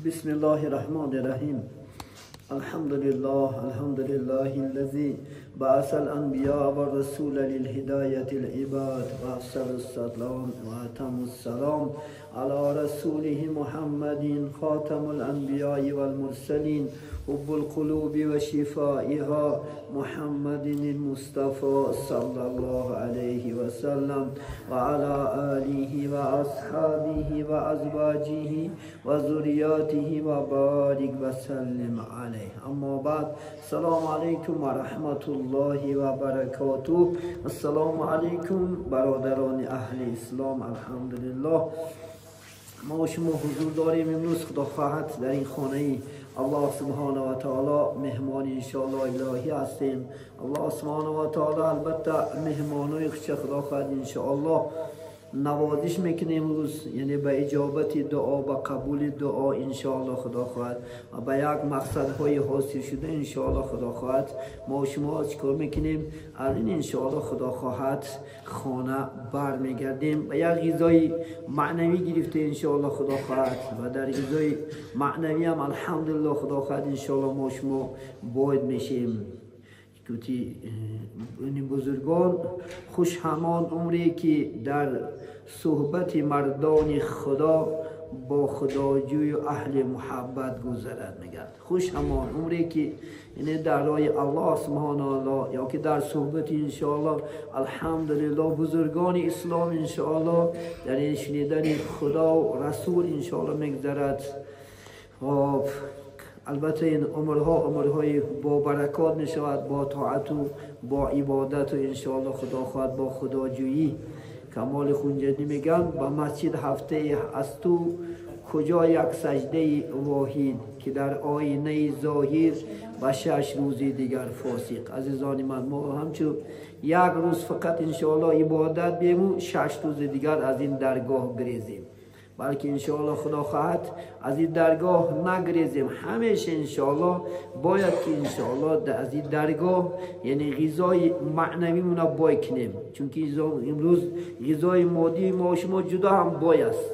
بسم الله الرحمن الرحیم. الحمد لله، الحمد لله الذي بعث الأنبياء والرسول للهداية العباد، وأفضل السلام وأتم السلام على رسوله محمد خاتم الأنبياء والمرسلين، حب القلوب وشفائها، محمد المصطفى صلى الله عليه وسلم، وعلى آله وأصحابه وأزواجه وذرياته وبارك وسلم عليه. أما بعد، السلام عليكم ورحمة الله وبركاته. السلام علیکم برادران اهل اسلام. الحمدلله، ما و شما حضور داریم امروز، خدا خواهد، در این خانه الله سبحانه و تعالی مهمان انشاءالله الهی هستیم. الله سبحانه و تعالی البته مهمانای خوش خدا خواهد انشاءالله نوازش میکنیم امروز، یعنی به اجابت دعا، به قبول دعا انشاءالله خدا خواهد و به یک مقصدهای حاصل شده انشاءالله خدا خواهد ما و شما چیکار میکنیم؟ از این انشاءالله خدا خواهد خانه برمیگردیم و یک غذای معنوی گرفته انشاءالله خدا خواهد و در غذای معنوی هم الحمدلله خدا خواهد انشاءالله ما و شما باید میشیم. گفتی این بزرگان، خوش همان عمری که در صحبت مردان خدا با خداجوی و اهل محبت گذرد. میگن خوش همان عمری که یعنی در راه الله سبحانه الله یا که در صحبت انشاءالله الحمدلله بزرگان اسلام انشاءالله در این شنیدن خدا و رسول انشاءالله میگذرد. خب، البته این عمرها عمرهای با برکات می شود، با طاعت و با عبادت و انشاءالله خدا خواهد با خداجویی. کمال خونجدی میگن با مسجد هفته از تو کجا یک سجده واحد که در آینه ظاهر و 6 روز دیگر فاسق. عزیزان من، ما همچو یک روز فقط انشاءالله عبادت بیمو، 6 روز دیگر از این درگاه گریزیم، بلکه انشاءالله خدا خواهد از این درگاه نگریزیم. همیشه انشاءالله باید که انشاءالله از این درگاه یعنی غذای معنوی مونه بای کنیم، چون که امروز غذای مادی ما شما جدا هم بای است.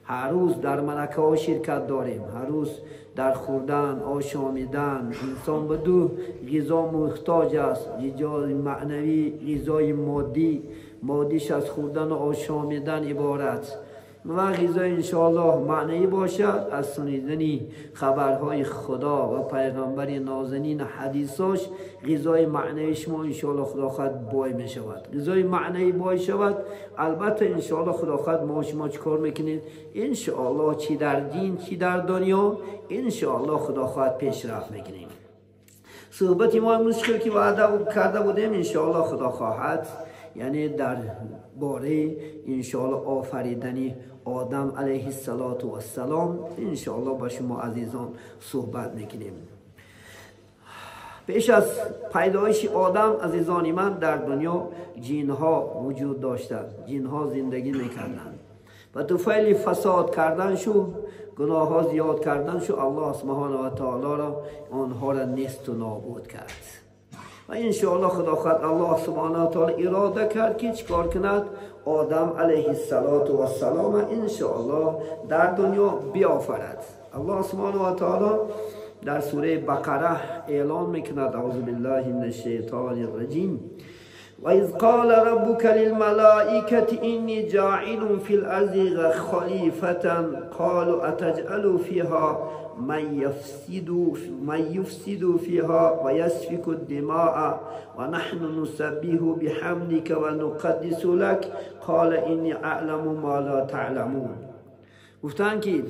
هر روز در معرکه ها شرکت داریم، هر روز در خوردن، آشامیدن. انسان به دو غذا محتاج است: غذای معنوی، غذای مادی. مادیش از خوردن و آشامیدن عبارت و غذای انشاءالله معنوی باشد از شنیدن خبرهای خدا و پیغمبر نازنین، حدیثاش. غذای معنوی شما انشاءالله خدا خواهد بای می شود. غذای معنوی بای شود، البته انشاءالله خدا خواهد ما شما چیکار میکنیم؟ انشاءالله چی در دین، چی در دنیا، انشاءالله خدا خواهد پیشرفت میکنیم. صحبت ما امروز که وعده کرده بودیم، انشاءالله خدا خواهد یعنی در باره انشاءالله آفریدنی آدم علیه السلام انشاءالله با شما عزیزان صحبت میکنیم. پیش از پیدایش آدم، عزیزان من، در دنیا جینها وجود داشتند، جینها زندگی میکردند و طفیل فساد کردن شو، گناه ها زیاد کردن شو، الله سبحانه و تعالی را آنها را نیست و نابود کرد و انشاءالله خدا خواهد الله سبحانه و تعالی اراده کرد که چیکار کند؟ آدم علیه السلام انشاءالله در دنیا بیافرد. الله سبحانه و تعالی در سوره بقره اعلان میکند: اعوذ بالله من الشیطان الرجیم، وإذ قال ربك للملائكة إني جاعل في الأرض خليفة قالوا أتجعل فيها من يفسد فيها ويسفك الدماء ونحن نسبح بحمدك ونقدس لك قال إني أعلم ما لا تعلمون. گفتن که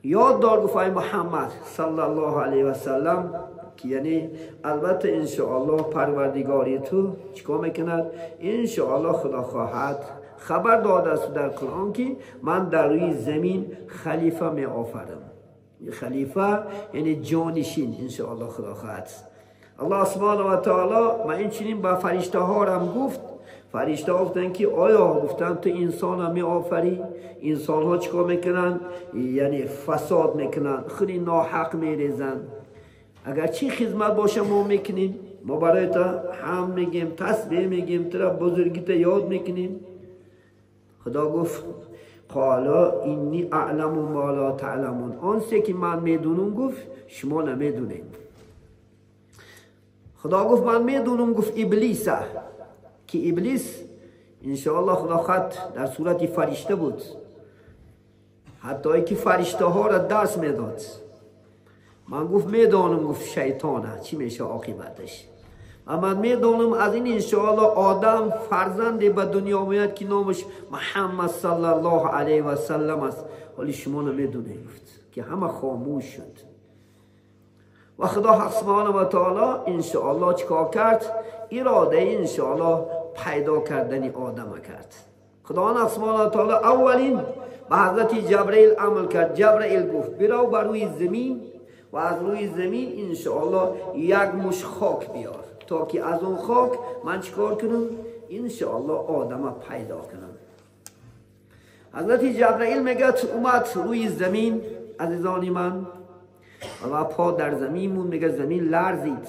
یاد دار، گفت محمد صلی الله علیه و سلم، که یعنی البته انشاءالله پروردگاری تو چیکار میکند؟ انشاءالله خدا خواهد خبر داده است در قرآن که من در روی زمین خلیفه می آفرم. خلیفه یعنی جانشین. انشاءالله خدا خواهد الله سبحانه و تعالی و این چنین با فرشته ها هم گفت. فرشته ها گفتن که آیا، گفتن تو انسان ها می آفری، انسان ها چیکار میکنن؟ یعنی فساد میکنن، خیلی ناحق میریزن. اگر چی خدمت باشه ما میکنیم، ما برای تا هم میگیم، تسبیح میگیم، تو بزرگی تا یاد میکنیم. خدا گفت قال انی اعلم ما لا تعلمون، آن سه که من میدونم گفت شما نمیدونید. خدا گفت من میدونم، گفت ابلیسه که ابلیس انشاءالله خدا خط در صورت فرشته بود، حتی که فرشته ها را درس میداد. من گفت میدانم، گفت شیطانه چی میشه عاقبتش. و من میدانم از این انشاءالله آدم فرزندی به دنیا میاد که نامش محمد صلی الله علیه و سلم است، ولی شما نمیدونید. گفت که همه خاموش شد. و خدا سبحانه و تعالی انشاءالله چیکار کرد؟ اراده انشاءالله پیدا کردن آدم کرد. خدا سبحانه و تعالی اولین به حضرت جبرئیل عمل کرد. جبرئیل گفت برو بر روی زمین و از روی زمین انشاءالله یک مش خاک بیار تا که از اون خاک من چیکار کنم؟ انشاءالله آدم پیدا کنم. حضرت جبرئیل میگه اومد روی زمین عزیزانی من و پا در زمین مون، میگه زمین لرزید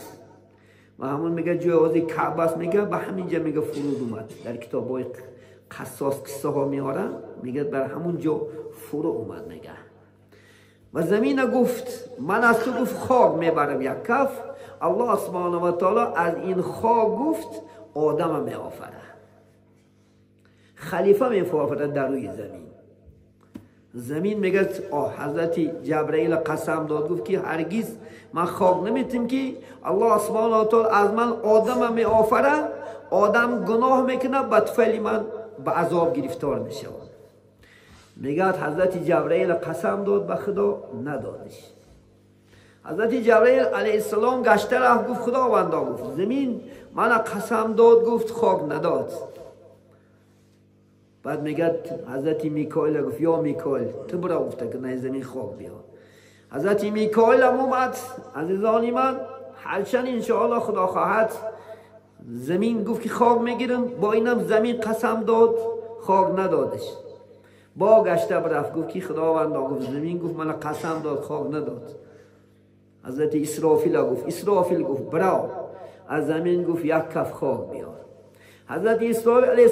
و همون میگه جای آزی کعبه است، میگه به همینجا میگه فرود اومد. در کتاب های قصاص قصه ها میارن، میگه بر همون جا فرو اومد. میگه و زمین گفت من از تو گفت خاک میبرم یک کف. الله سبحانه و تعالی از این خاک گفت آدم می آفره، خلیفه می آفره در روی زمین. زمین میگه حضرت جبرئیل قسم داد، گفت که هرگز من خاک نمیتیم که الله سبحانه و تعالی از من آدم می آفره، آدم گناه میکنه، بدفعل من به عذاب گرفتار میشود. میگه حضرت جبرئیل قسم داد به خدا ندادش. حضرت جبرئیل علیه السلام گشته رفت، گفت خداوندا، گفت زمین من قسم داد، گفت خاک نداد. بعد میگه حضرت میکائیل گفت یا میکائیل تو برو، گفته که نه زمین خاک بیا. حضرت میکائیل هم اومد عزیزانی من، هرچند انشاءالله خدا خواهد زمین گفت که خاک میگیرم، با اینم زمین قسم داد خاک ندادش. با گشته برفت، گفت که خداوندا، گفت زمین گفت من قسم داد خاک نداد. حضرت اسرافیل گفت، اسرافیل گفت برو از زمین گفت یک کف خاک بیار. حضرت اسرافیل علیه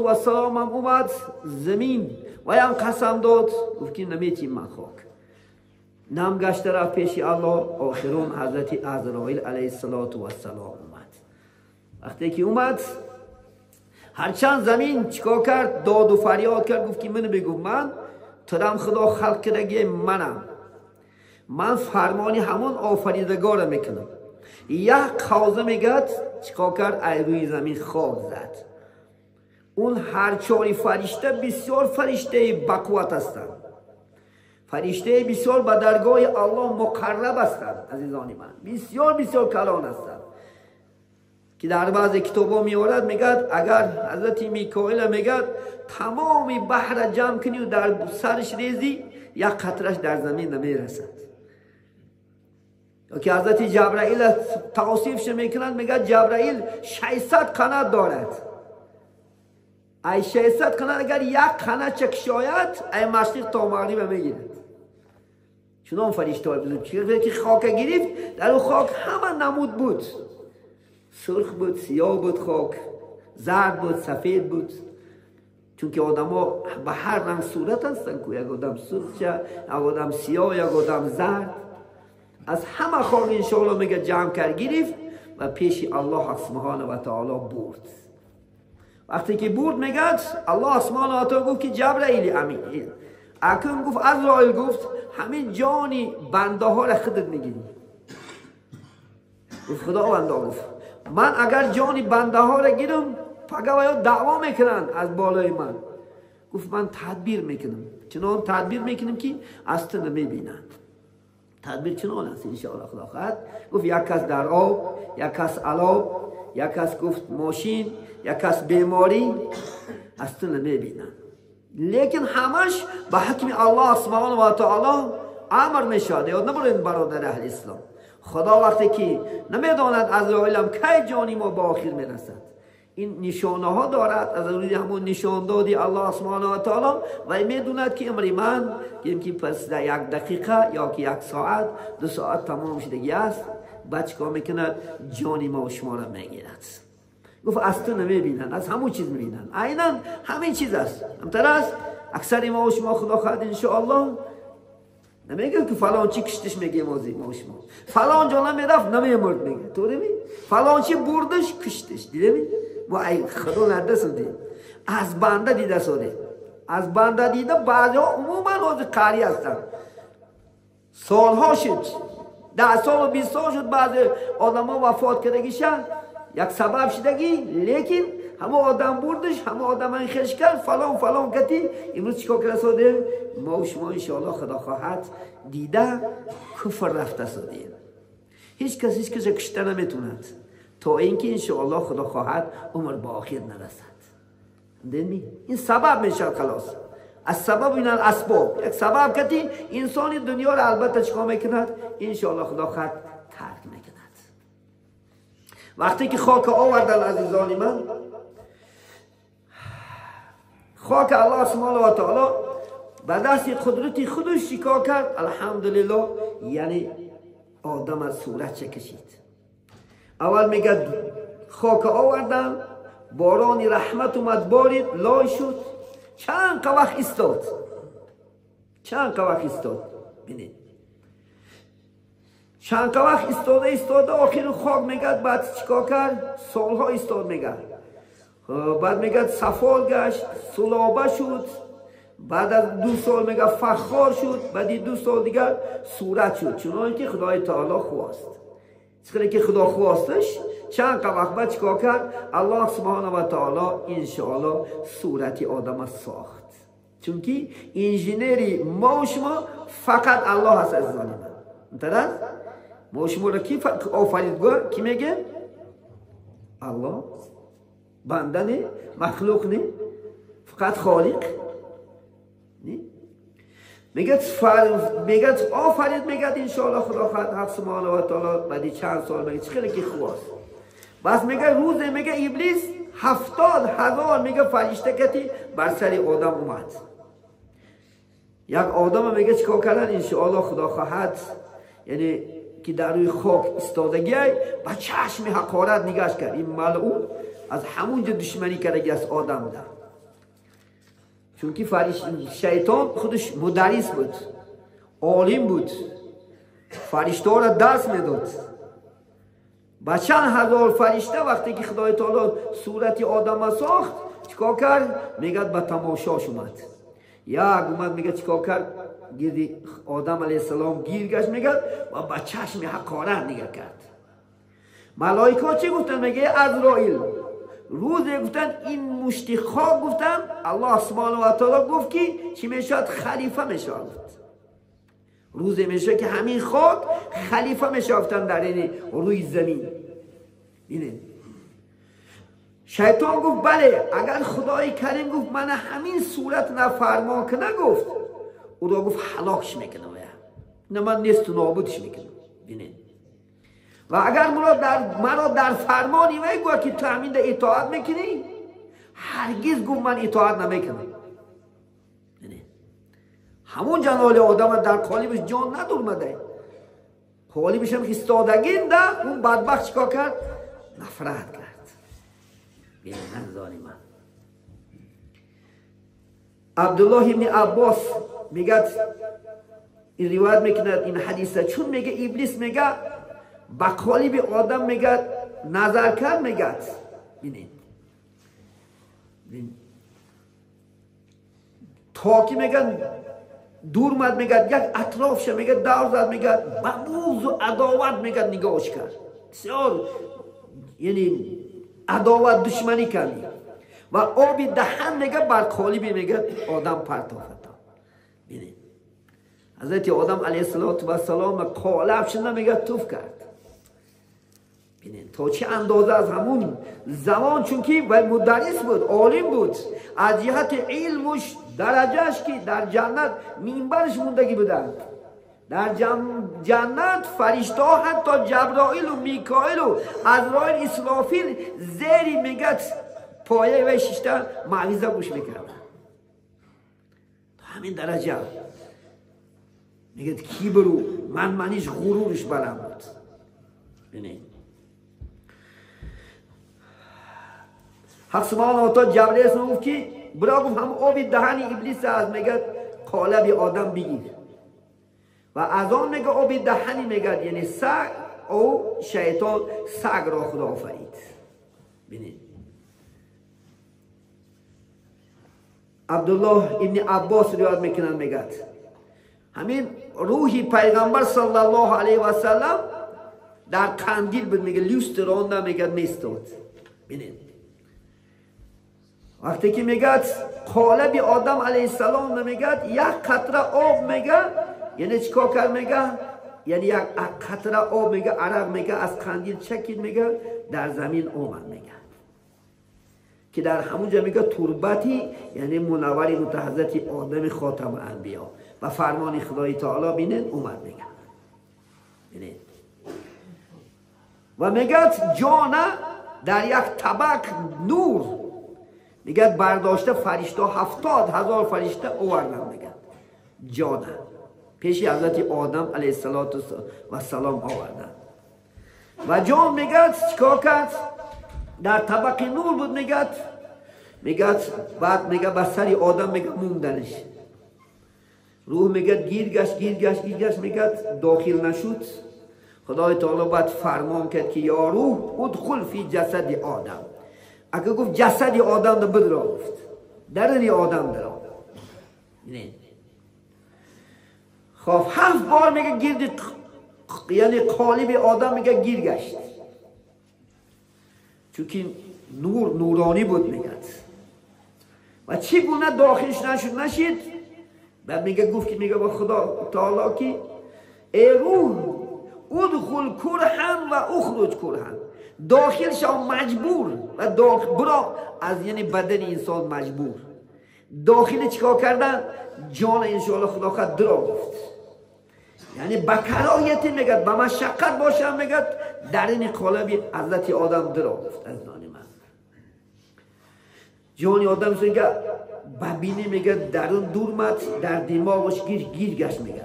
السلام هم اومد زمین و هم قسم داد، گفت که نمیتیم من خاک. نم گشته رفت پیش الله. آخرون حضرت عزرائیل علیه السلام اومد. وقتی که اومد هرچند زمین چیکار کرد؟ داد و فریاد کرد، گفت که منو بگو من ترم خدا خلق کرده منم، من فرمانی همون آفریدگار میکنم. یک قوزه میگد چیکار کرد؟ ای روی زمین خاک زد. اون هر چهار فرشته بسیار فرشته بقوت هستند، فرشته بسیار به درگاه الله مقرب هستند عزیزان من، بسیار بسیار کلان هستند که در بعض کتابا میارد میگد اگر حضرت میکائیل میگد تمام بحر جمع کنی و در سرش ریزی یک قطرش در زمین نمیرسد. یا که حضرت جبرائیل توصیفش میکنند میگد جبرائیل 600 قنات دارد، ای 600 قنات اگر یک قنات چکشاید ای مشرق تا مغرب میگیرد. چنان فرشته های بزرگ که خاک گرفت، در اون خاک همه نمود بود، سرخ بود، سیاه بود، خاک زرد بود، سفید بود، چون که آدم ها به هر رنگ صورت هستن، که یک آدم سرخ شه، یک آدم سیاه، یک آدم زرد. از همه خاک انشاءالله میگه جمع کرد گرفت و پیش الله سبحانه و تعالی برد. وقتی که برد میگه الله سبحانه و تعالی گفت که جبرائیل امین اکنون گفت عزرائیل گفت همین جانی بنده ها را خودت میگیری. گفت خداوندا، گفت من اگر جانی بنده ها را گیرم پگاه دعوا میکنن از بالای من. گفت من تدبیر میکنم، چنان تدبیر میکنم که از تو نمیبینند. تدبیر چنان است انشاءالله خدا خواهد. گفت یک کس در آب، یک کس علاب، یک کس گفت ماشین، یک کس بیماری، از تو نمیبینند. لیکن همش به حکم الله سبحانه و تعالی امر میشد. یاد نبرین برادر اهل اسلام، خدا وقتی که نمیداند عزرائیل هم کی جانی ما به آخر میرسد، این نشانه ها دارد، از روی همون نشان دادی الله سبحانه و تعالی و میدوند که امر من که پس در یک دقیقه یا که یک ساعت دو ساعت تمام شدگی است، بعد چیکار میکند؟ جانی ما و شما را میگیرد. گفت از تو نمیبینن، از همون چیز میبینن، عینا همین چیز است. همتر است اکثر ما و شما خدا خواهد انشاءالله نمیگه که فلان چی کشتش، میگه ما و شما فلان جا نمیرفت نمیمرد، میگه طوری می فلان چی بردش کشتش، دیده می ما ای خدا نده سودی از بنده دیده سودی از بنده دیده. بعضی ها عموما از قاری هستن، سالها شد، 10 سال و 20 سال شد بعضی آدم ها وفات کردگیشن، یک سبب شدگی، لیکن همه آدم بردش، همه آدم این خش کرد فلان فلان کتی. امروز چیکار کرده ساده؟ ما و شما انشاءالله خدا خواهد دیده کفر رفته ساده. هیچ کس هیچ کس کشته نمیتوند تا اینکه انشاءالله خدا خواهد عمر با آخر نرسد. دیدی؟ این سبب میشه خلاص. از سبب این الاسباب، یک سبب کتی انسان دنیا را البته چیکار میکند؟ انشاءالله خدا خواهد ترک میکند. وقتی که خاک آوردن عزیزان من، خاک الله سبحانه و تعالی به دست قدرت خودش چیکار کرد؟ الحمدلله، یعنی آدم از صورت چه کشید. اول میگه خاک آوردن، باران رحمت اومد بارید، لای شد، چند وقت ایستاد، چند وقت ایستاد، ببینید چند وقت ایستاده ایستاده، آخر خاک میگه بعد چیکار کرد؟ سالها ایستاد میگه، بعد میگه سفال گشت، سلابه شد، بعد از 2 سال میگه فخار شد، بعد 2 سال دیگر صورت شد، چنان که خدای تعالی خواست. چقدر که خدا خواستش چند وقت بعد چیکار کرد؟ الله سبحانه و تعالی انشاءالله صورت آدم ساخت. چون که انجینری ما و شما فقط الله هست عزیزان من. متوجه؟ ما و شما را کی آفریدگار؟ کی میگه؟ الله. بنده نه، مخلوق نه، فقط خالق نه. میگه آفرید، میگه انشاءالله خدا خواهد حق سبحانه و تعالی بعدی چند سال میگه چه که خواست. بس میگه روز میگه ابلیس 70,000 میگه فرشته کتی بر سر آدم اومد. یک آدم میگه چیکار کردن؟ انشاءالله خدا خواهد یعنی که در روی خاک ایستادگی با چشم حقارت نگاش کرد. این ملعون از همونجا دشمنی کرده از آدم ده. چون که شیطان خودش مدرس بود، عالم بود، فرشته را درس میداد. با چند هزار فرشته وقتی که خدای تعالی صورت آدم ساخت چیکار کرد؟ میگه به تماشاش اومد. یک اومد میگه چیکار کرد؟ گیرد آدم علیه السلام گیر گشت میگه و با چشم حقارت نگاه کرد. ملائکه چی گفتن؟ میگه عزرائیل روزی گفتن این مشتی خاک، گفتن الله سبحانه و تعالی گفت که چی میشد؟ خلیفه میشد. روزی میشه که همین خاک خلیفه میشه گفتن در این روی زمین. ببینید شیطان گفت بله، اگر خدای کریم گفت من همین صورت نفرما که نگفت، او را گفت هلاکش میکنم، نه من نیست و نابودش میکنم. ببینید و اگر مرا در فرمانی وی گوید که تو همین اطاعت میکنی، هرگز گفت من اطاعت نمیکنم. همون جنال آدم در قالبش جان ندورمده، قالبش هم ایستادگی ده، اون بدبخت چیکار کرد؟ نفرت کرد. ببین من عبدالله ابن عباس میگه، این روایت میکند این حدیثه، چون میگه ابلیس میگه با قالب آدم میگه نظر کرد، میگه ببینید تا که میگن دور اومد، میگه یک اطرافش میگه دور زد، میگه با بغض و عداوت میگه نگاهش کرد، بسیار یعنی عداوت دشمنی کرد و آب دهن میگه بر قالب میگه آدم پرتافت. ببینید حضرت آدم علیه السلام قالب شده میگه توف کرد. ببینید تا چه اندازه از همون زمان، چون که مدرس بود، عالم بود، از جهت علمش درجهش که در جنت منبرش موندگی بودن، در جنت فرشته ها حتی جبرائیل و میکائیل و عزرائیل اسرافیل زیر میگه پایه و شیشته معویزه گوش میکردن. تا همین درجه میگه کیبر و منمنیش غرورش بلند بود. ببینید حق سبحانه و تعالی جبرئیل گفت که برا گفت هم آب دهن ابلیس از میگه قالب آدم بگیر و از آن میگه آب دهنی میگه یعنی سگ او شیطان سگ را خدا آفرید. ببینید عبدالله ابن عباس روایت میکنن میگه همین روحی پیغمبر صلی الله علیه و سلم در قندیل بود میگه لوستران میگه میستاد. ببینید وقتی که میگه قالب آدم علیه السلام میگه یک قطره آب میگه یعنی چیکار کرد میگه یعنی یک قطره آب میگه عرق میگه از قندیل چکید میگه در زمین آمد میگه که در همونجا میگه تربتی یعنی منوری متحضرت آدم خاتم انبیا و فرمان خدای تعالی بینن اومد میگه. بینن و میگه جانه در یک طبق نور میگه برداشته فرشته 70,000 فرشته آوردن میگه جانه پیش حضرت آدم علیه السلام آوردن و جان میگه چیکار کرد؟ در طبق نور بود میگه میگه بعد میگه به سر آدم میگه موندنش روح میگه گیر گشت گیر گشت گیر گشت میگه داخل نشد. خدای تعالی بعد فرمان کرد که یا روح ادخل فی جسد آدم. اگه گفت جسد آدم رو بدرا گفت درنی آدم درا. خب 7 بار میگه گیرد یعنی قالب آدم میگه گیر گشت چون که نور نورانی بود میگه و چگونه داخلش نشد نشید. بعد میگه گفت که میگه با خدا تعالی که ای روح ادخل کرهن و اخرج کرهن، داخل شو مجبور و داخل برا از یعنی بدن انسان مجبور داخل چیکار کردن جان انشاءالله خدا خود درا گفت یعنی به کراهیت میگه به مشقت باشه میگه در این قالب حضرت آدم درا گفت از نان من جان آدم میگه به بینی میگه درون دورمد در دماغش گیر گیر گشت میگه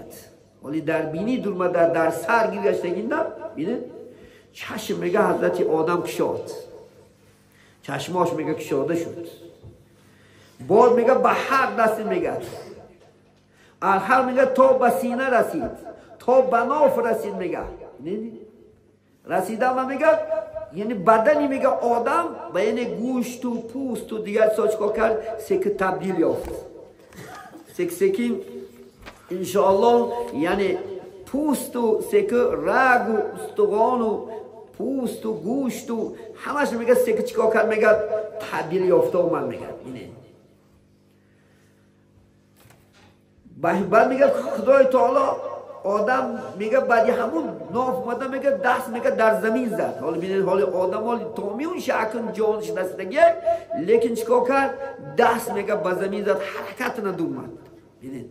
ولی در بینی دورمد در سر گیر گشتگی نه بینه چشم میگه حضرت آدم کشاد چشماش میگه کشاده شد. باز میگه به حق رسید میگه آخر میگه تا به سینه رسید تا به ناف رسید میگه رسیدم و میگه یعنی بدنی میگه آدم و یعنی گوشت و پوست و دیگر چیکار کرد سکه تبدیل یافت سک سکین انشاءالله یعنی پوست و سکه رگ و استخوان و پوست و گوشت و همش میگه سکه چیکار کرد میگه تبدیل یافته اومد میگه اینه. بعد میگه خدای تعالی آدم میگه بعدی همون ناف اومده میگه دست میگه در زمین زد. حالا ببینید حال آدم حال تامیون شکن جانش رسیدگی لیکن چیکار کرد دست میگه به زمین زد حرکت ندومد. ببینید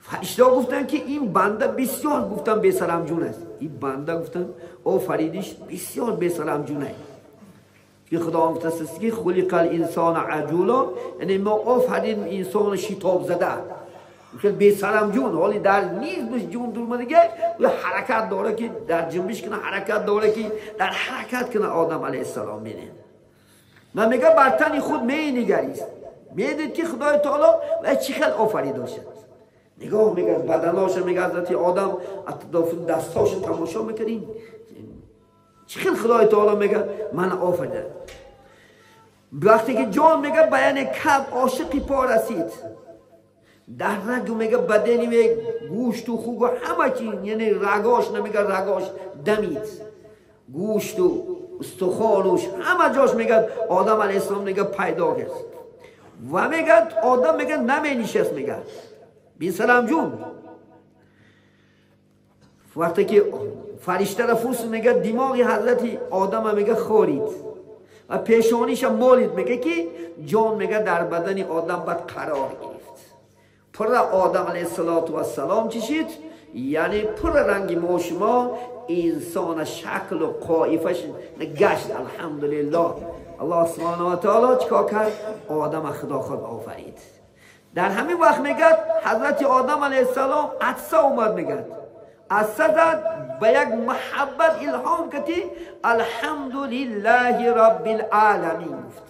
فرشته گفتن که این بنده بسیار گفتن بی سرمجون است. این بنده گفتن او فریدش بسیار بی سرمجون است که خدا گفته که خلق الانسان عجولا یعنی ما آفرین انسان شتاب زده خیلی بی سرمجون حالی در نیز بش جون دور دیگه و حرکت داره که در جنبش کنه حرکت داره که در حرکت کنه آدم علیه السلام بینه و میگه بر تن خود می نگریست میدید که خدای تعالی و چی خیلی آفریده شد. نگاه میگه بدناش میگه حضرت آدم دستاش تماشا میکردین چی خیلی خدای تعالی میگه من آفریده. وقتی که جان میگه بیان کب عاشقی پا رسید در رگ میگه بدنی میگه گوشت و خوگ و همه چی یعنی رگاش نمیگه رگاش دمید گوشت و استخوانش همه جاش میگه آدم علیه السلام میگه پیدا کرد و میگه آدم میگه نمی نشست میگه بی سلام جون. وقتی که فرشته را فرست میگه دماغ حضرت آدم میگه خورید و پیشانیش مالید میگه که جان میگه در بدن آدم بعد قرار گرفت. پر آدم علیه السلام چشید یعنی پر رنگ ما شما انسان شکل و قایفش گشت. الحمدلله الله سبحانه و تعالی چیکار کرد؟ آدم خدا خود آفرید. در همین وقت میگه حضرت آدم علیه السلام عطسه اومد میگه عطسه زد به یک محبت الهام کتی الحمدلله رب العالمین گفت.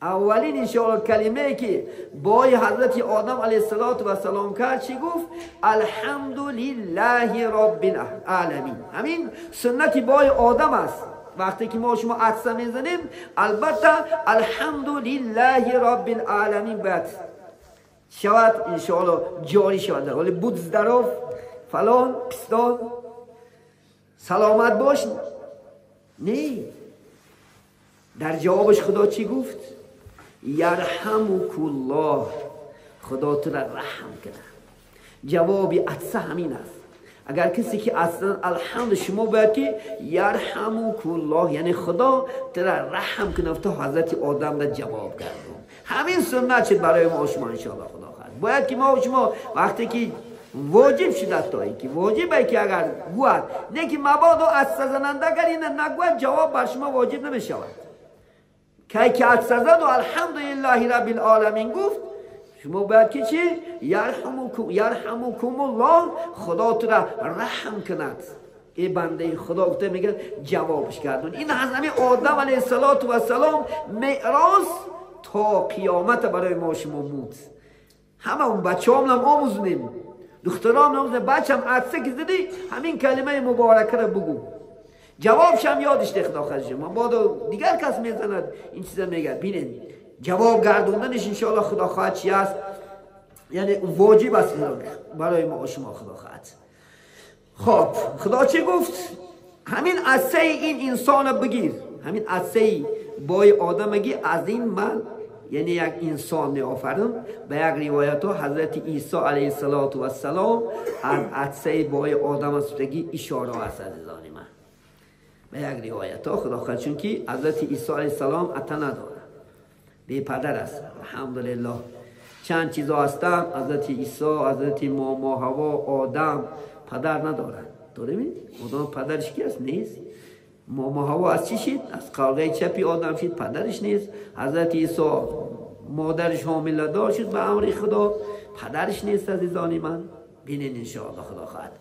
اولین انشاءالله کلمه که بای حضرت آدم علیه السلام کرد چی گفت؟ الحمدلله رب العالمین. همین سنت بای آدم است. وقتی که ما شما عطسه میزنیم البته الحمدلله رب العالمین باید شود انشاءالله جاری شود. ولی بود زدروف فلان پستان سلامت باش نه. در جوابش خدا چی گفت؟ یرحمک الله، خدا تو را رحم کنه. جواب عطسه همین است. اگر کسی که اصلا الحمد شما باید که یرحمک الله، یعنی خدا تو را رحم کنه. تا حضرت آدم را جواب کرد. همین سنت شد برای ما و شما انشاءالله خدا خواهد. باید که ما و شما وقتی که واجب شده تا که واجبه که اگر گوید نه که مبادا عطسه زننده اگر این نگوید جواب بر شما واجب نمیشود. که عطسه زد و الحمدلله رب العالمین گفت، شما باید که چی؟ یرحمکم الله، خدا تو را رحم کند. ای بنده خدا گفته میگه جوابش کردن. این از همین آدم علیه السلام معراج تا قیامت برای ما شما بود. همه اون بچه هم آموزنیم، دخترام آموزنیم، بچه هم عطسه که زدی همین کلمه مبارکه را بگو، جوابش هم یادش ده خدا خرجه. من بعد دیگر کس میزند این چیزا میگه. ببینید جواب گردوندنش انشاءالله خدا خواهد چی است، یعنی واجب است برای ما و شما خدا خواهد. خب خدا چی گفت؟ همین عطسه این انسان بگیر، همین عطسه بای آدم بگیر، از این من یعنی یک انسان می آفرم. به یک روایت ها حضرت عیسی علیه السلام از عطسه بای آدم استگی اشاره است عزیزان من. به یک روایت ها خدا خواهد، چون که حضرت عیسی علیه السلام عطا نداره، بی پدر است. الحمدلله چند چیزا هستن، حضرت عیسی، حضرت ماما هوا، آدم پدر ندارن. داره می؟ آدم پدرش کی است؟ نیست. ماما هوا از چی شد؟ از قلقه چپی آدم شد، پدرش نیست. حضرت عیسی مادرش حامله دار شد به امر خدا، پدرش نیست عزیزان من. بینین انشاءالله خدا خواهد.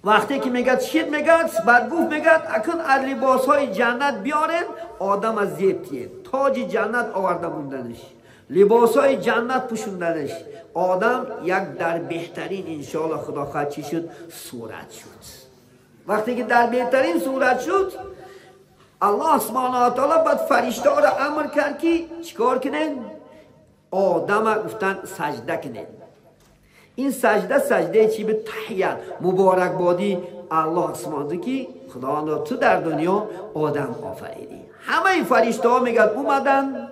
وقتی که میگه شید میگه بعد گفت میگه اکن از لباس های جنت بیارن آدم از زیب تیه، تاج جنت آورده موندنش، لباس های جنت پوشوندنش، آدم یک در بهترین انشاءالله خدا خواهد چی شد؟ صورت شد. وقتی که در بهترین صورت شد الله سبحانه و تعالی بعد فرشته را امر کرد که چیکار کنن؟ آدم گفتن سجده کنن. این سجده سجده چی؟ به تحیت مبارک بادی الله سبحانه که خداوندا تو در دنیا آدم آفریدی. همه فرشته ها میگن اومدن،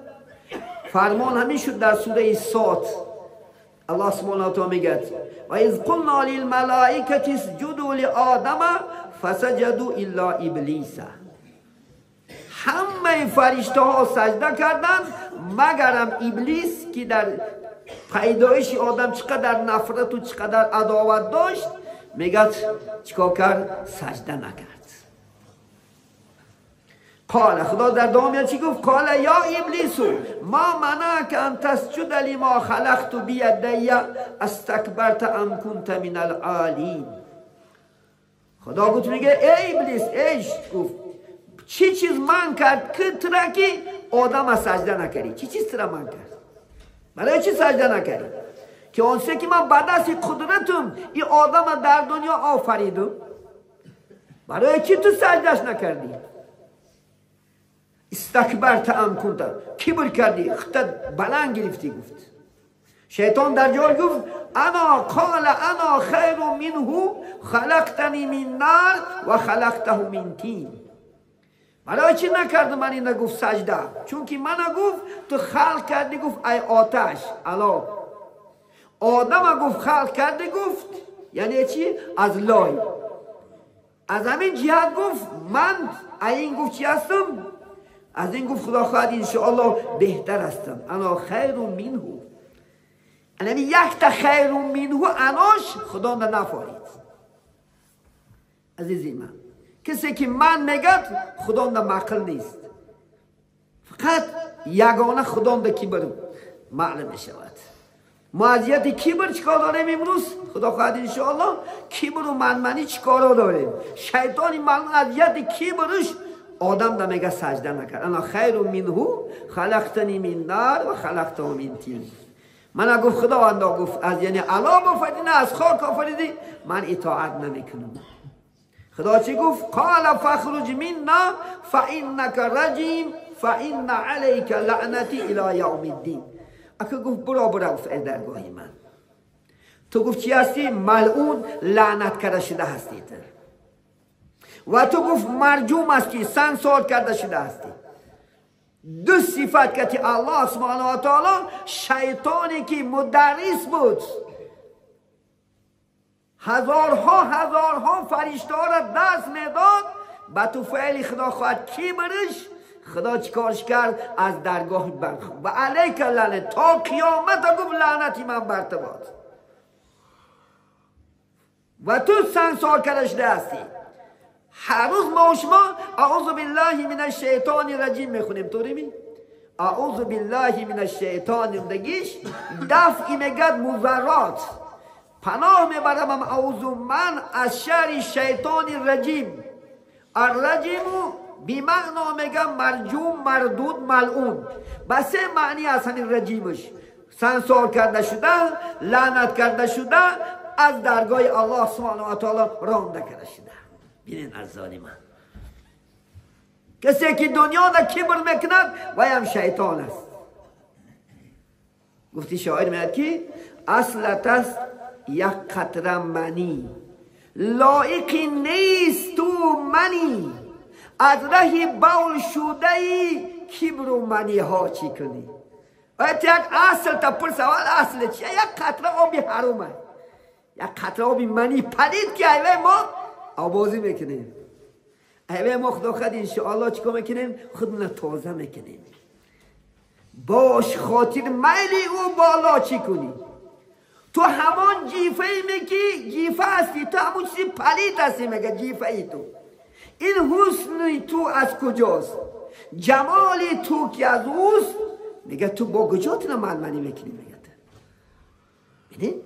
فرمان همین شد در سوره صاد. الله سبحانه و تعالی میگه و اذ قلنا للملائکه اسجدوا لآدم فسجدوا الا ابلیس. همه فرشته ها سجده کردند مگرم ابلیس که در پیدایش آدم چقدر نفرت و چقدر عداوت داشت، میگه چیکار کرد؟ سجده نکرد. قال خدا در دوام چی گفت؟ قال یا ابلیس ما منعک ان تسجد لما خلقت بیدی استکبرت ام کنت من العالین. خدا گفت میگه ای ابلیس، ایش گفت چی چیز من کرد که ترا که آدم سجده نکردی؟ چی چیز ترا من کرد؟ برای چی سجده نکردی؟ که آنچه که من به دست قدرتم این آدم در دنیا آفریدم، برای چی تو سجدهش نکردی؟ استکبرت ام کنت، کبر کردی، خودت بلند گرفتی. گفت شیطان در جای گفت انا قال انا خیر منه خلقتنی من نار و خلقته من تین. برای چی نکردم من اینو؟ گفت سجده، چون که من گفت تو خلق کردی، گفت ای آتش علا. آدم گفت خلق کردی، گفت یعنی چی؟ از لای. از همین جهت گفت من این گفت چی هستم؟ از این گفت خدا خواهد انشاءالله بهتر هستم، انا خیر منه. یعنی یک تا خیر منه اناش خدا نفرید. عزیزی من کسی که من میگد خدا معقل نیست، فقط یگانه خدا به کبر معلوم میشود. ما اذیت کبر چیکار داریم امروز؟ خدا خواهد انشاءالله کبر و منمنی چیکارا داریم؟ شیطان من اذیت کبرش آدم دا میگه سجده نکرد. انا خیر منه خلقتنی من نار و خلقته من طین. من گفت خداوند گفت از یعنی علام آفریدی نه از خاک آفریدی، من اطاعت نمیکنم. خدا چی گفت؟ قال فاخرج منا فانک رجیم فان علیک لعنتی الی یوم الدین. اکه گفت برو برو گفت ای درگاهی من، تو گفت چی هستی؟ ملعون، لعنت کرده شده هستی تو. و تو گفت مرجوم هستی، سنسار کرده شده هستی. دو صفت که الله سبحانه و تعالی شیطانی که مدرس بود، هزارها هزارها فرشته را دست میداد، به تو فعل خدا خواهد کی برش، خدا چیکارش کرد؟ از درگاه برخ و علیک لعنت تا قیامت گفت لعنتی من بر تو باد و تو سنسار کرده شده هستی. هر روز ما و شما اعوذ بالله من الشیطان الرجیم میخونیم، طوری می؟ اعوذ بالله من الشیطان الرجیم دفعی میگد مضرات، پناه میبرم اعوذ من از شر شیطان رجیم. الرجیم بیمعنا میگم مرجوم، مردود، ملعون. به سه معنی از همین رجیمش، سنسار کرده شده، لعنت کرده شده، از درگاه الله سبحانه و تعالی رانده کرده شده. بینین از ظالمان کسی که دنیا را کبر میکند وی هم شیطان است. گفتی شاعر میاد که اصلت است یک قطره منی، لایق نیست تو منی، از ره بول شده ای کبر و منی ها چی کنی؟ آیا یک اصل تا پرس اول اصل چیه؟ یک قطره آبی حرومه، یک قطره آبی منی پلید که ایوه ما آبازی میکنیم، ایوه ما خدا خد انشاءالله چیکار میکنیم؟ خودمون تازه میکنیم. باش خاطر میلی او بالا چی کنی؟ تو همان جیفه میگی جیفه هستی، تو همون چیزی پلید هستی، میگه جیفه ای تو. این حسن تو از کجاست؟ جمال تو که از اوست؟ میگه تو با کجا تو منمنی میکنی؟ میگه ببین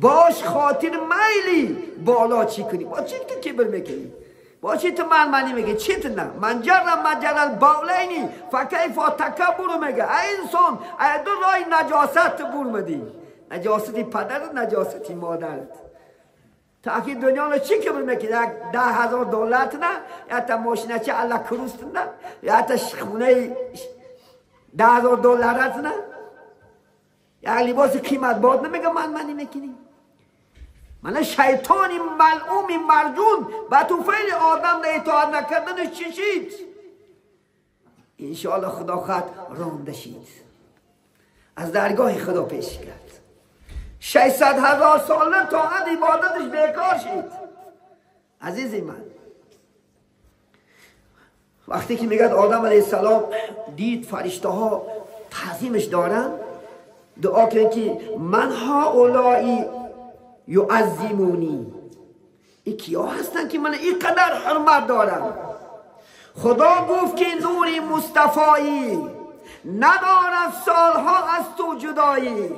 باش خاطر میلی بالا چی کنی؟ با چی تو کبر میکنی؟ با چی تو منمنی میگی؟ چی تو نه؟ من جرم مجرى البولینی فکیف تکبر. میگه ای انسان ای دو رای نجاست بور مدی، نجاستی پدرت، نجاستی مادرت. تا اکی دنیا رو چی کبر میکنی؟ یک $10,000 نه، یا تا ماشینه چه الله کروست نه، یا تا خونه $10,000 نه، یا لباس قیمت باد نمیگه من منی میکنی. من شیطانی ملعومی مرجون به تو فعل آدم در اطاعت نکردنش چشید. انشاءالله خدا خواهد رانده شید از درگاه خدا پیش کرد. 600,000 ساله طاعت عبادتش بیکار شد. عزیزی من وقتی که میگد آدم علیه السلام دید فرشته ها تعظیمش دارن، دعا کرد که من هؤلاء یعظمونی، این کیا هستن که من اینقدر حرمت دارن؟ خدا گفت که نور مصطفایی ندارد سالها از تو جدایی،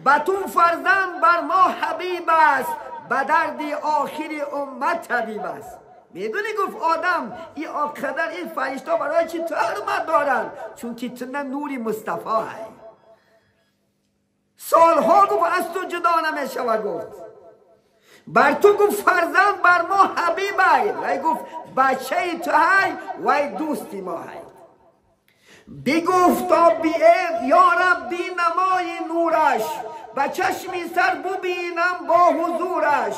به تو فرزند بر ما حبیب است، به درد آخر امت طبیب است. میدونی گفت آدم این آقدر این فرشته برای چی تو حرمت دارن؟ چون که تو نه نور مصطفی هی. سالها گفت از تو جدا نمیشود. گفت بر تو گفت فرزند بر ما حبیب هی، وی گفت بچه تو هی وی دوستی ما هی. بگفت تا بیعر یا رب بی نمای نورش، به چشمی سر ببینم با حضورش.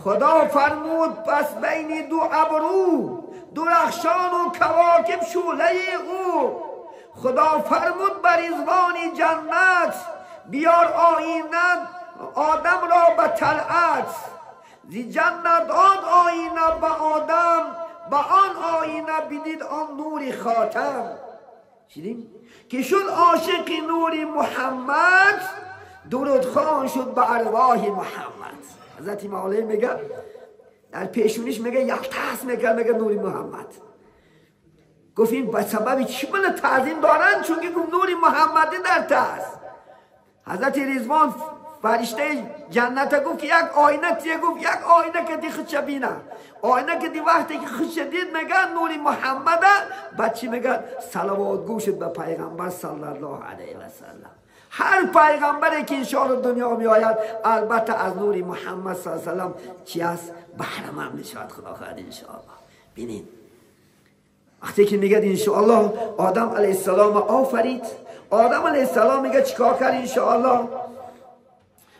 خدا فرمود پس بین دو ابرو، درخشان و کواکب شعله او. خدا فرمود بر رضوان جنت، بیار آینه آدم را به طلعت. زی جنت آن آینه به آدم، با آن آینه بدید آن نور خاتم. شدیم که شد عاشق نور محمد، درود خوان شد به ارواح محمد. حضرت مولی میگه در پیشونیش میگه یلتاس میگه، میگه نور محمد. گفت این به سبب چی من تعظیم دارن؟ چون که گفت نور محمدی در تاس. حضرت رضوان فرشته جنت گفت که یک آینه تیه، گفت یک آینه که دی خودش بینه، آینه که دی وقتی که خودش دید میگن نور محمد، بعد چی میگن؟ صلوات گو شد به پیغمبر صلی الله علیه و سلم. هر پیغمبری که انشاءالله دنیا می آید البته از نور محمد صلی الله علیه و سلم چی است؟ بهره مند میشود خدا خواهد انشاءالله. ببینید وقتی که میگه انشاءالله آدم علیه السلام آفرید، آدم علیه السلام میگه چیکار کرد انشاءالله؟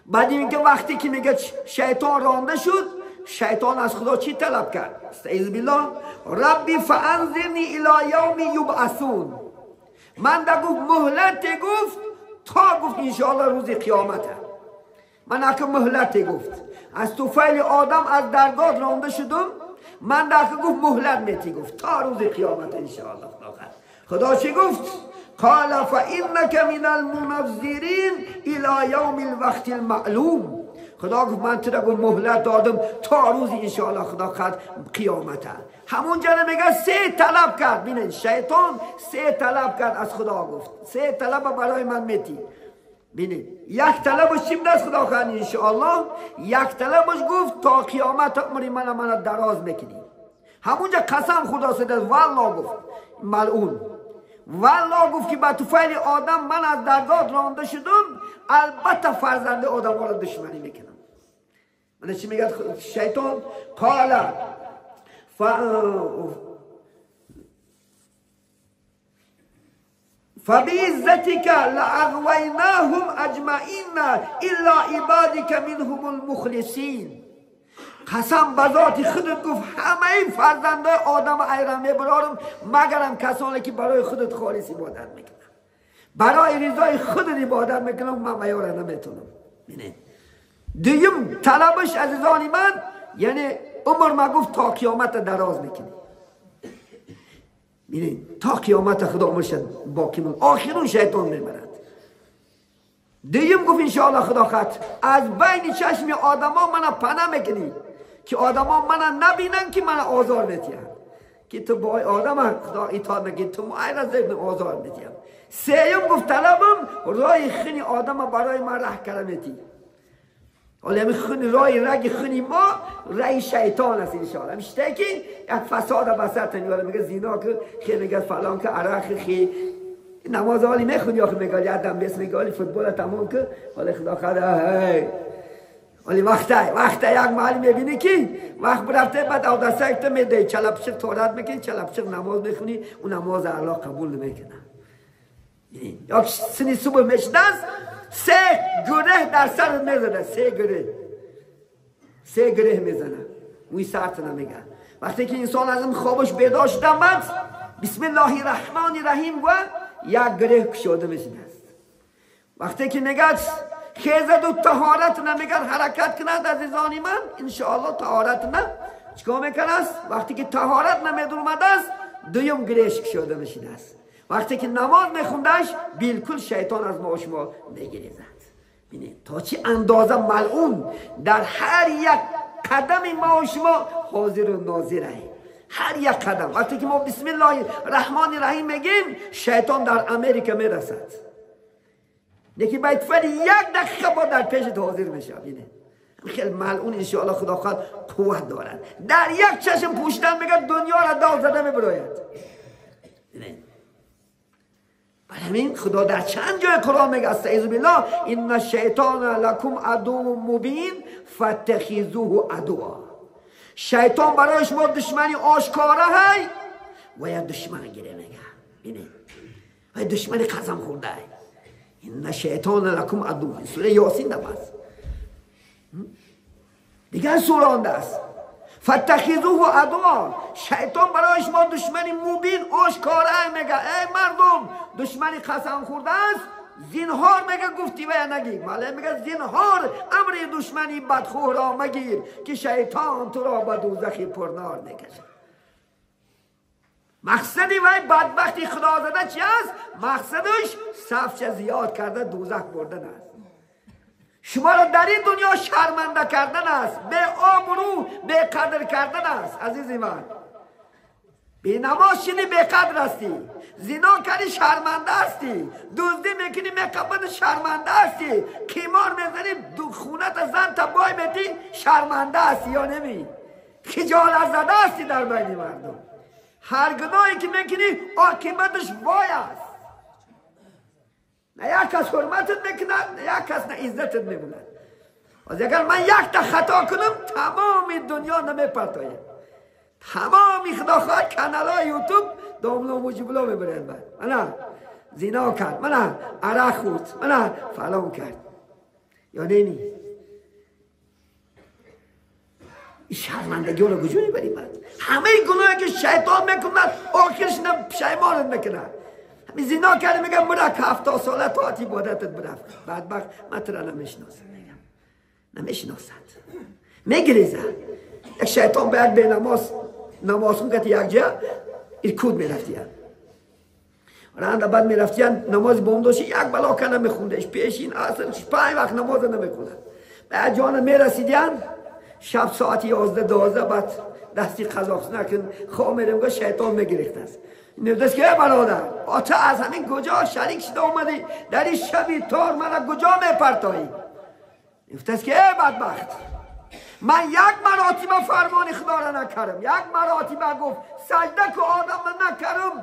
بعد اینکه وقتی که میگه شیطان رانده شد، شیطان از خدا چی طلب کرد؟ استعیذ بالله، ربی فانظرنی الی یوم یبعثون. من دا گفت مهلت گفت تا گفت انشاءالله روز قیامته. من اکه مهلت گفت از طفیل آدم از درگاه رانده شدم، من دا اکه گفت مهلت میتی گفت تا روز قیامت انشاءالله. خدا چی گفت؟ قال فإنك من المنظرین الى یوم الوقت المعلوم. خدا گفت من تو را گفت مهلت دادم تا روز انشاءالله خدا خد قیامته. همونجا میگه سه طلب کرد. ببینید شیطان سه طلب کرد از خدا، گفت سه طلب برای من میتی. ببینید یک طلبش چی بود از خدا خد انشاءالله؟ یک طلبش گفت تا قیامت عمر من دراز میکنی. همونجا قسم خدا سده والله گفت ملعون، والله گفت که به طفیل آدم من از درگاه رانده شدم، البته فرزند آدم ها را دشمنی میکنم. من چی میگه شیطان؟ قال فبعزتك لأغویناهم اجمعین الا عبادك منهم المخلصین. قسم به ذات خودت گفت همه این فرزندای آدم ایران میبرارم مگرم کسانی که برای خودت خالص عبادت میکنن، برای رضای خودت عبادت میکنم، من میاره نمیتونم. ببینید دویم طلبش عزیزان من، یعنی عمر ما گفت تا قیامت دراز میکنی. ببینید تا قیامت خدا عمرش باقی مون، آخرون شیطان میبرد. دویم گفت انشاءالله خدا خط از بین چشم آدما من پناه میکنی که آدما من نبینن که من آزار میدیم، که تو با آدم خدا اطاعت نکنی تو معین از آزار میدیم. سیم گفت طلبم رای خنی آدم برای من ره کرده میدی. حالا همین خون رای رگ خونی ما رای شیطان است انشاءالله. میشته که یک فساد بسر میاره، میگه زینا که خیلی میگه فلان که عرق خی نماز حالی میخونی آخه میگه یادم بس میگه حالی فوتبال تمام که حالی خدا خدا هی حالی وقته وقته یک محلی میبینی که وقت برفته بعد او دسته تو میده چلپچق تورات میکنی چلپچق نماز میخونی اون نماز الله قبول نمیکنه. یا سنی صبح میشناس سه گره در سر میزنه، سه گره میزنه اون سرت نمیگه. وقتی که انسان از این خوابش بیدار شده بعد بسم الله الرحمن الرحیم و یک گره کشاده میشده است. وقتی که میگه خیزد و طهارت نمیگه حرکت کند عزیزان من انشاءالله طهارت نه چیکار میکنه است؟ وقتی که طهارت نمیدومده است دویم گرهش کشاده میشده است. وقتی که نماز میخوندش بالکل شیطان از ما و شما میگریزد. ببینید تا چه اندازه ملعون در هر یک قدم ما و شما حاضر و ناظره. هر یک قدم وقتی که ما بسم الله الرحمن الرحیم میگیم شیطان در امریکا میرسد، یکی باید فر یک دقیقه با در پیشت حاضر میشه. ببینید خیلی ملعون انشاءالله خدا خواهد قوت دارد در یک چشم پوشیدن میگه دنیا را داغ زده میبراید. برای همین خدا در چند جای قرآن میگه استعیذ بالله ان الشیطان لکم عدو مبین فاتخذوه عدوا. شیطان برای شما دشمنی آشکاره های و یا دشمن گیره میگه. ببینید و دشمن قسم خورده ان الشیطان لکم عدو، سوره یاسین ده بس دیگر سوره آنده است. فاتخذوه عدوا، شیطان برای شما دشمنی مبین آشکاره میگه ای مردم دشمنی قسم خورده است، زینهار میگه گفتی و یا نگی. ماله میگه زینهار امر دشمنی بدخواه را مگیر که شیطان تو را به دوزخ پرنار میکشه. مقصدی وای بدبختی خدا زده چی است؟ مقصدش صفش زیاد کرده دوزخ بردن است، شما را در این دنیا شرمنده کردن است، به آبرو به قدر کردن است. عزیزی من Бенамоз шидӣ беқадр ҳастӣ, зино кардӣ шарманда ҳастӣ, дуздӣ мекунӣ меқабад шарманда ҳастӣ, қимор мезанӣ хуната занта бой метӣ шарманда ҳастӣ ё неми? Хиҷолат зада ҳастӣ дар байни мардум. Ҳар гуноҳе ки мекунӣ оқибаташ вой аст. На як кас ҳурматат мекунад, на як кас на иззатат мемонад. Агар ман якта хато кунам тамоми дунё намепартояд. Тамоми худо хоҳад каналҳои ютуб домло муҷибло мебаранд. Ман мана зино кард, мана арақ хӯрд, мана фалон кард. Ё неми? Ин шармандагиҳоро куҷо мебарӣ баъд? Ҳамаи гуноҳе ки шайтон мекунад охирш на пушаймонат мекунад. Ҳамин зино кард мегӯям мурак 70 сола тоат ибодатат бирафт. Бадбахт ман тура намешиносам, мегӯям намешиносад, мегирезад. Як шайтон ба як бенамоз намозхун кати якҷа иркут мерафтиян. Ранда баъд мерафтиян намози бомдоши як бало ка намехундаш, пешин аср 5 вақт намоза намехунад. Ба як ҷона мерасидиян шаб соати 11-12 баъд дасти қазоқ накун хоб мерем, го шайтон мегирехтааст. Мегуфтааст ки эй бародар, ота аз ҳамин куҷо шарик шуда омадӣ, дар ин шаби тор мана куҷо мепартоӣ? Мегуфтааст ки эй бадбахт, ман як маротиба фармони худоро накардам, як маротиба гуфт сажда ку одама накардам,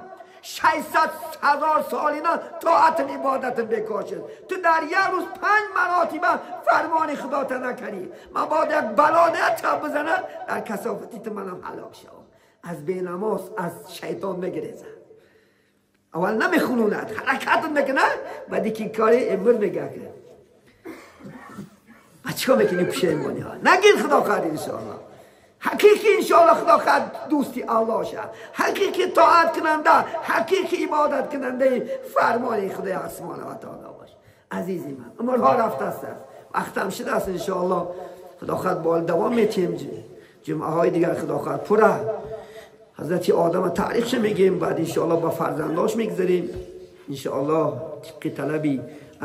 600 000 солина тоатам ибодатам бекор шуд. Ту дар як рӯз 5 маротиба фармони худота накардӣ. Ман бояд як бало нетаб бизанад, дар касофати ту манам ҳалок шавам. Аз бенамоз аз шайтон мегирезад. Аввал намехунонад, ҳаракат мекунад, баъди ки кори эмр мегӯяд. ма чикор мекунӣ пушаймониҳо? Нагир худо хоҳад иншоаллоҳ. Ҳақиқи иншоаллоҳ худо хоҳад дӯсти аллоҳ шавад, ҳақиқи тоат кунанда, ҳақиқи ибодат кунандаи фармони худои субҳонаҳу ва таоло бош. Азизи ман, умрҳо рафтааст, вақтам шудааст иншоаллоҳ. Худо хоҳад бол давом метиҳем ҷумъаҳои дигар, худо хоҳад пурра ҳазрати одама таърихша мегӯем, баъд иншоаллоҳ ба фарзандош мегузарем иншоаллоҳ тибқи талаби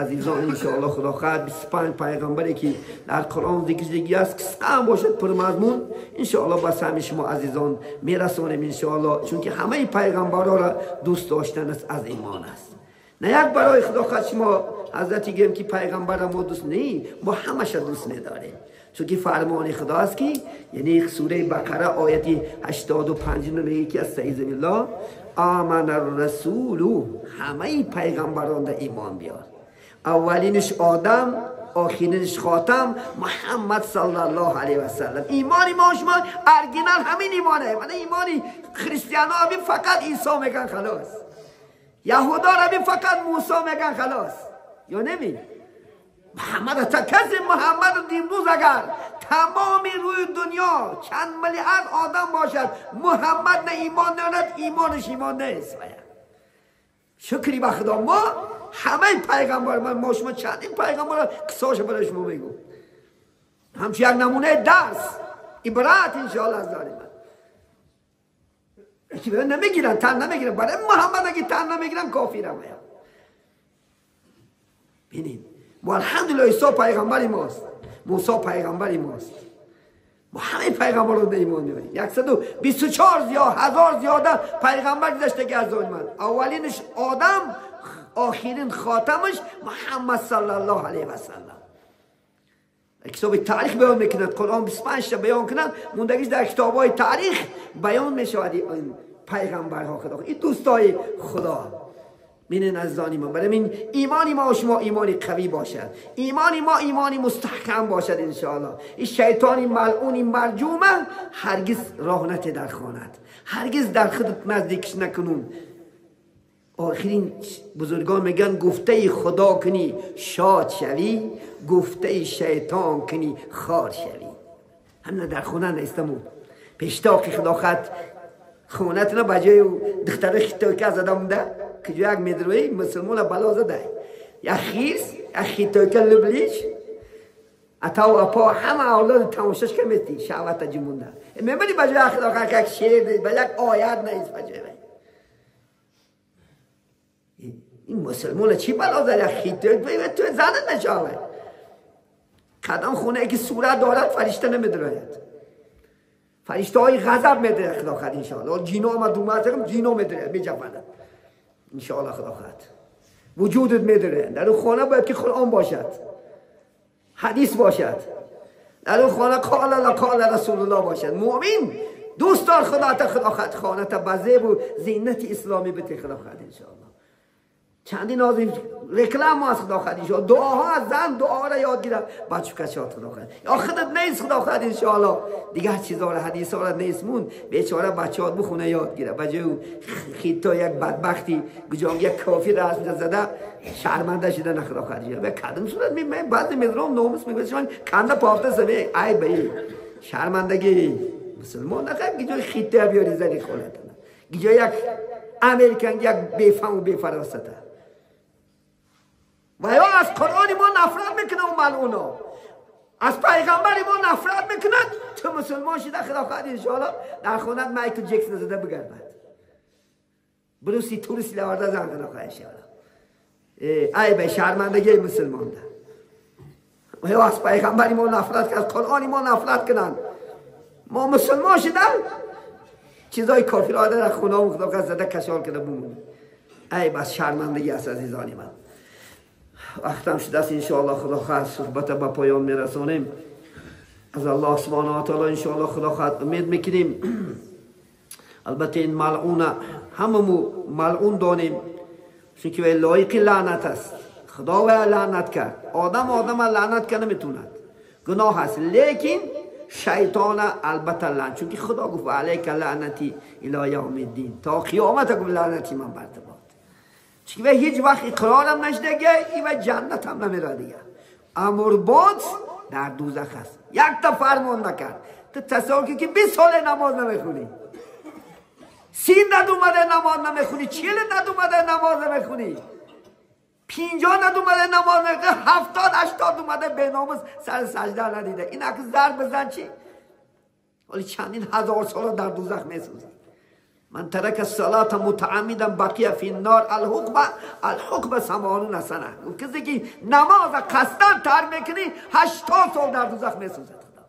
азизон. Иншоаллоҳ худо хоҳад 25 пайғамбаре ки дар Қуръон зикр шудагӣ аст, қисқаам бошад пурмазмун, иншоаллоҳ ба саҳми шумо азизон мерасонем иншоаллоҳ. Чунки ҳамаи пайғамбарҳоро дӯст доштан аст аз имон аст. На як барои худо хоҳад шумо ҳазрати гӯем ки пайғамбарро мо дӯст не, мо ҳамаша дӯст медорем. Чунки фармони худо аст ки яъне сураи Бақара ояти 85 мегӯяд ки астаизу биллоҳ амана расулу, ҳамаи пайғамбарон да имон биёр. Аввалинаш одам, охиринаш хотам Муҳаммад саллаллоҳу алайҳи васаллам. Имони мо шумо оригинал ҳамин имоне. Мана имони христиано би фақат Исо меган халос, яҳудоро би фақат Мусо меган халос. Ё неми? Муҳаммад та касе Муҳаммад имрӯз агар тамоми рӯи дунё чанд миллиард одам бошад, Муҳаммад на имон надорад, имонаш имон нест. Шукри ба худо мо ҳамаи пайғамбар, мо шумо чандин пайғамбарро қиссаҳоша барои шумо мегӯм, ҳамчун як намунаи дарс, ибрат иншоаллоҳ аз дори ман. Намегиранд, тан намегиранд. Барои Муҳаммад аги тан намегиранд, кофирам. Бинед, мо алҳамдулиллоҳ Исо пайғамбари мост, Мусо пайғамбари мост. Мо ҳамаи пайғамбарро ба имон меорем. 124 ҳазор зиёда пайғамбар гузаштагӣ аз он ман. Аввалинаш одам, охирин хотамаш Муҳаммад саллаллоҳу алайҳи васаллам. Китоби таърих баён мекунад, Қуръон 25 та баён кунад, мондагиш дар китобҳои таърих баён мешавад ин пайғамбарҳо. Худо ин дӯстои Худо. Бинед азизони ман, барои ин имони мо шумо имони қавӣ бошад, имони мо имони мустаҳкам бошад иншоаллоҳ. Ин шайтони малъуни марҷума ҳаргиз роҳ нате дар хонат, ҳаргиз дар худат наздикш накунун. Охирин бузургон мегӯянд гуфтаи худо кунӣ шод шавӣ, гуфтаи шайтон кунӣ хор шавӣ. ҳамина дар хона нестаму пештоқи худо хат хонатона ба ҷои духтари хитойка зада монда, куҷо як медрои мусулмона бало зада, як хирс, як хитойка люблиш, атау апо ҳама авлоди тамошош ка мети шаҳвата ҷумонда мебарӣ ба ҷои худо хат як шеър, ба як оят нест ба ҷои ин мусулмона чӣ бало зад? Як хитойка ту занат нашавад. Кадом хонае ки сурат дорад фаришта намедирояд. فرشته های غضب میده خدا خد انشاءالله. جینا آمد دومد جینا میده میجوند انشاءالله خدا خد. وجودت میداره. در اون خانه باید که قرآن باشد، حدیث باشد، در اون خانه قال الله قال رسول الله باشد. مؤمن دوست دار خدا تا خدا خد خانه تا بزیب و زینت اسلامی بته خدا خد انشاءالله. چندین از رکلام از خدا خد انشاءالله، دعاها از زن دعا را یاد گیرم بچه کچات خدا خد. یا خودت نیست خدا خد انشاءالله دیگر چیزا را حدیث را نیست مون بیچاره بچه‌ها بخونه یاد گیره. بجای خیتا یک بدبختی گجام یک کافی را از زده شرمنده شده نه خدا خد. به کدوم صورت می من بعد میذارم ناموس میگه شما کنده پافته سمی ای بی شرمندگی مسلمان نه گجای خیتا بیاری زدی خودت گجای یک امریکن یک بیفهم و بیفراسته و یا از قرآن ما نفرت میکنه و ملعونا از پیغمبر ما نفرت میکنند. تو مسلمان شده خدا خواهد انشاءالله در خانه مایکل جکسون زده بگردد بروسی توریسی لورده زن خدا خواهد انشاءالله. ای به شرمندگی مسلمان ده. و یا از پیغمبر ما نفرت کنند، از قرآن ما نفرت کنند. ما مسلمان شده چیزای کافی را در خونه و خدا خواهد زده کشال کنه بمونی. ای بس شرمندگی است عزیزان من. وقتم شده است انشاءالله خدا خواهد صحبت به پایان میرسانیم. از الله سبحانه و تعالی انشاءالله خدا خواهد امید میکنیم. البته این ملعون هممو ملعون دانیم چون که لایق لعنت است. خدا و لعنت کرد آدم، آدم لعنت کنه نمیتوند، گناه است. لیکن شیطان البته لعنت، چون که خدا گفت علیک لعنتی الی یوم الدین، تا قیامت گفت لعنتی من بر تو باد. چون هیچ وقت اقرارم نشده ای و جنت هم نمیره دیگه. امر باد در دوزخ است. یک تا فرمان نکرد. تو تصور که 20 سال نماز نمیخونی، 30 ندومده نماز نمیخونی، 40 ندومده نماز نمیخونی، 50 ندومده نماز نمیخونی، 70 80 اومده به ناموس سر سجده ندیده. این اگه ضرب بزن چی؟ ولی چندین هزار سال در دوزخ میسوزه. من ترک الصلاة متعمدا بقی فی النار الحقبه الحقبه 80 سنه. کسی که نماز قصدا ترک میکنی 80 سال در دوزخ میسوزد. خدا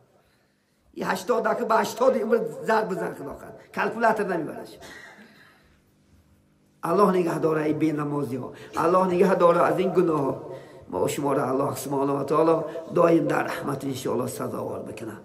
این 80 که به 80 عمر ضرب بزن خدا خد کلکولاتر نمیبرش. الله نگه داره ای بی نمازی ها، الله نگه داره از این گناه ها. ما شما را الله سبحانه و تعالی دایم در رحمت انشاءالله سزاوار بکنه.